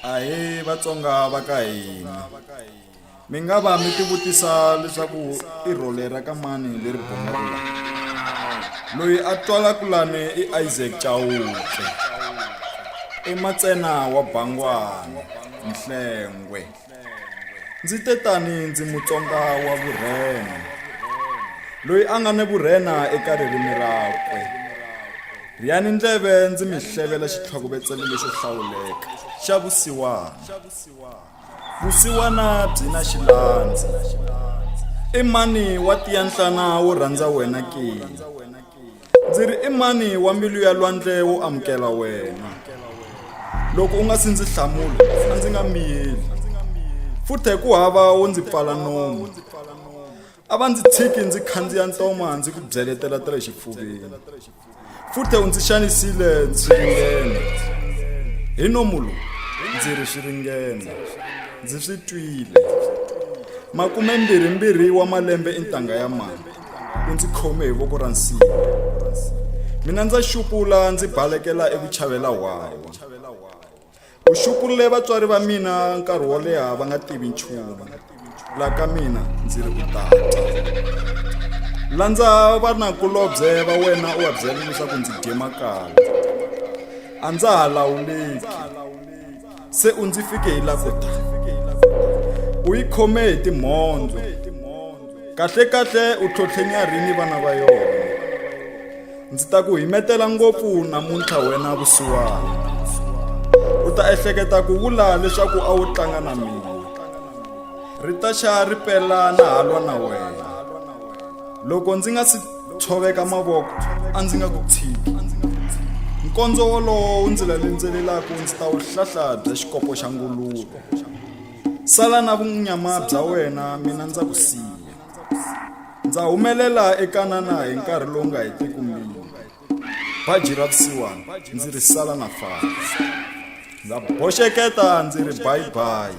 Ahee Vatsonga va ka hina mi nga va mi tivutisa leswaku i rhole ra ka mani leri bongaka la loyi a twalaka lani i Isaac Chauke i matsena wa Bangwana Nhlengwe ndzi te tani ndzi Mutsonga wa vurhena loyi a nga ni vurhena eka ririmi rakwe. Rhiyani ndleve ndzi mi hlevela xitlhokovetselo lexo hlawuleka xa vusiwana. Vusiwana byi na xilandzi. I mani wa tiya nhlana wo rhandza wena ke? Ndzi ri i mani wa mbilu ya lwandle wo amukela wena? Loko u nga si ndzi hlamula a ndzi nga miyeli. Futhe ku hava wo ndzi pfala nomu. A va ndzi tshiki ndzi khandziya ntoma ndzi ku byeletela ta le xifuveni. Futhe u ndzi xanisile ndzi ringene. Hi nomu lowu ndzi ri swi ringene. Ndzi swi twile. Makumembirhimbirhi wa malembe i ntangha ya mani. U ndzi khome hi voko ra nsimbi. Mina ndza xupula ndzi balekela evuchavela hwahwa. U xupurile vatswari va mina nkarhi wo leha va nga tivi nchumu. La ka mina ndzi ri u ta twa. Landza vanakulobye va wena u va byela leswaku ndzi dye makala. A ndza ha lawuleki. Se u ndzi fike hi la ko ta. U yi khome hi timhondzo. Kahlekahle u tlhotlhe nyarhi ni vana va yona. Ndzi ta ku himetela ngopfu namuntlha wena vusiwana. U ta ehleketa ku vula leswaku a wu tlanga na mina. Ri ta xa ri pela na ha lwa na wena. Loko ndzi nga si tshoveka mavoko a ndzi nga ku tshiki. Nkondzo wolowo wu ndzi landzelelaka ndzi ta wu hlahla bya xikopo xa nguluve. Sala na vunyama bya wena mina ndza ku siya. Ndza humelela eKanana hi nkarhi lowu nga hetiki mbilu. Baji ra vusiwana ndzi ri sala na fana. Ndza boxeketa ndzi ri bayibayi.